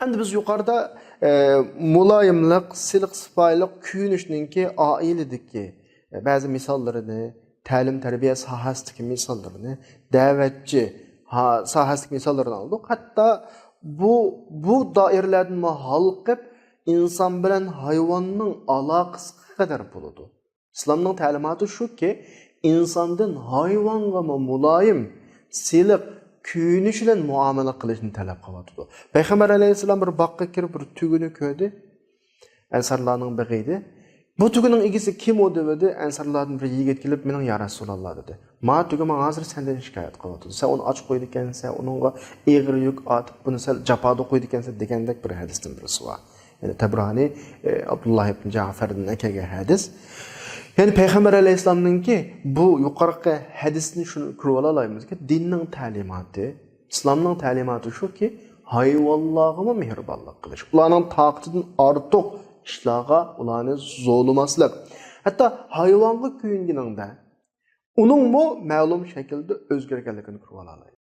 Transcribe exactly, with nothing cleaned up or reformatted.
ئەمدى بىز يۇقىرىدا، ئە، مۇلايىملىق، سىلىق سىپايىلىق كۆيۈنۈشنىڭكى ئائىلىدىكى، ئە، بەزى مىساللىرىنى، تەلىم تەربىيە ساھەسىدىكى مىساللىرىنى، دەۋەتچى ھا-، ساھەسىدىكى مىساللىرىنى ئالدۇق. ھەتتا بۇ، بۇ دائىرىلەردىنمۇ ھالقىپ، ئىنسان بىلەن ھايۋاننىڭ ئالاقىسى قەدەر بولىدۇ. ئىسلامنىڭ تەلىماتى شۇكى، ئىنساندىن ھايۋانغىمۇ مۇلايىم، سىلىق، كۆيۈنۈش بىلەن مۇئامىلە قىلىشنى تەلەپ قىلىۋاتىدۇ. پەيغەمبەر ئەلەيھىسسالام بىر باغقا كىرىپ، بىر تۈگىنى كۆردى. ئەنسارلارنىڭ بېغى ئىدى. «بۇ تۈگىنىڭ ئىگىسى كىم ئۇ؟» دېدى. ئەنسارلاردىن بىر يىگىت كېلىپ، «مېنىڭ، يا رەسۇلاللا» دېدى. «ما تۈگە ماڭا ھازىر سەندىن شىكايەت قىلىۋاتىدۇ. سەن ئۇنى ئاچ قويىدىكەنسەن، ئۇنىڭغا ئېغىر يۈك ئارتىپ، بۇنى سەن جاپادا قويىدىكەنسەن» دېگەندەك بىر ھەدىستىن بىرسى بار. يەنى تەبرانى، ئى، ئابدۇللا ئىبن جەفەردىن ئەكەلگەن ھەدىس. يەنى پەيغەمبەر ئەلەيھىسسالامنىڭكى بۇ يۇقىرىقى ھەدىسىنى شۇنى كۆرۈۋالالايمىزكى، دىننىڭ تەلىماتى، ئىسلامنىڭ تەلىماتى شۇكى، ھايۋانلارغىمۇ مېھرىبانلىق قىلىش، ئۇلارنىڭ تاقىتىدىن ئارتۇق ئىشلارغا ئۇلارنى زورلىماسلىق. ھەتتا ھايۋانغا كۆيۈنگىنىڭدە، ئۇنىڭمۇ مەلۇم شەكىلدە ئۆزگەرگەنلىكىنى كۆرۈۋالالايمىز.